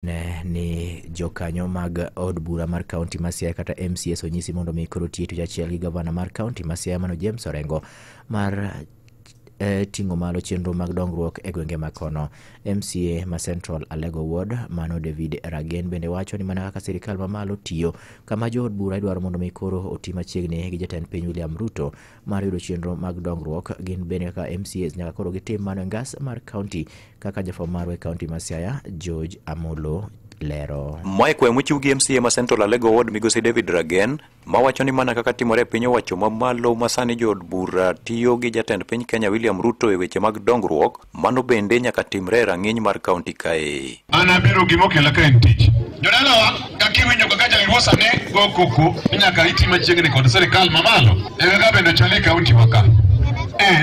Ni jokanyo mag od bura mar kaunti ma Siaya kata MCAs onyisi mondo mi koro oti e tich achiel gi gavana mar kaunti ma Siaya mano James Orengo mar ting'o malo chenro mag dongruok e gwenge ma kono. MCA ma Central Alego Ward mano David Ragen bende wacho ni mana kaka sirikal mamalo tiyo kama jood bura idwaro mondo mi koro oti machiegni gi jatend piny William Ruto mar yudo chenro mag dongruok, gin bende kaka MCAs nyaka koro gitim mano e ngas mar kaunti kaka jafwambo marwa e kaunti ma Siaya George Amolo lero. Mae kwayo mochiw gi MCA ma Central Alego Ward migosi David Ragen mawacho ni mana kaka timore e piny owacho mamalo ma sani jood bura tiyo gi jatend piny Kenya William Ruto e weche mag dongruok, mano bende nyaka timre e rang'iny mar kaunti kae. An abiro gimokela ka en tich. Jodalawa, kaka iwinjo kaka jaluo sani go koko ni nyaka iti machiegni kod sirikal mamalo. E kaka bende chal e kaunti wa ka.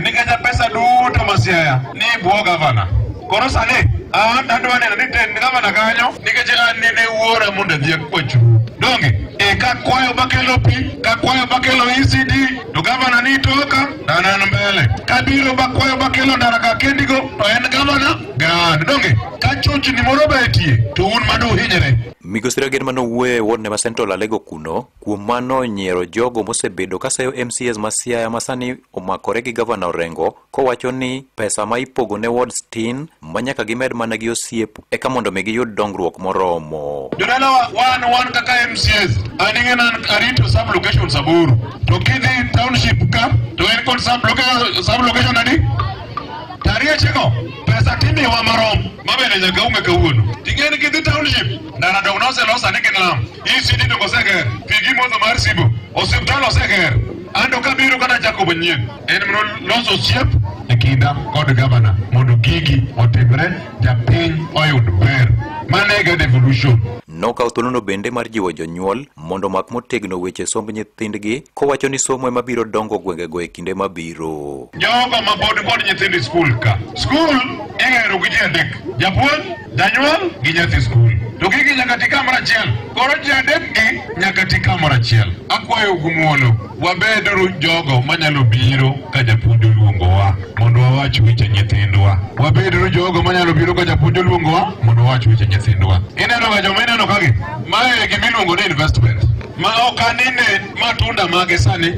Nikech pesa duto ma Siaya ni e bwo gavana. Koro sani an adwa neno ni tend gavana kanyo nikech an nene wuora mondo adhi akwachu. Donge? Kakwayo bakelo pi, kakwayo bakelo ECD, to gavana ni toka, to an an mbele. Kabiro bakwayo bakelo ndara ka kendigo, to en gavana gan. Donge? Ka chochni moro betie, to un mano uhinyre. Migosi Ragen manowuoyo e ward ne ma Central Alego kuno, kuom mano onyiero jogo mosebedo kaseyo MCAs ma Siaya ma sani omakore gi gavana Orengo kowacho ni pesa ma ipogo ne wards tin ma nyaka gimed mana gi osiep eka mondo mi giyud dongruok moromo. Jodalawa, wan kaka MCAs, an ing'e an arito sub locations 8. To kidhi township ka, to en kod sub location adi? Tariechego, pesa timiwa marom, mabende nyaka ung'e kawuono. Ting'e ni kidhi township, ndara dong noselos ane gin lam. ECD to oseger, pi gi modho mar Sibo, osiptal oseger. Ando kabiro kata chako manyien, en mondo loso osiep e kinda kod gavana mondo gigi otimre, japiny oyud ber. Mano e ga devolution. Nokawo thuolono bende mar jiwo jonyuol mondo omak motegno weche somb nyithindgi kowacho ni somo ema biro dongo gwengego e kinde mabiro. Jogo ma pod kod nyithind skul ka. Skul igero gi ji adek, japuonj, janyuol gi nyathi skul. To gigi nyaka ti kamoro achiel. Koro ji adek gi nyaka ti kamoro achiel. Akwayo gi muolo, wabeduru jogo manyalo biro ka japuonj oluongowa mondo wawach weche nyithindwa. Wabeduru jogo manyalo biro ka japuonj oluongowa mondo wawach weche nyithindwa. Ineno ga joma ineno kagi? Mae gima iluongo ni investment. Ma ok anine matunda mage sani.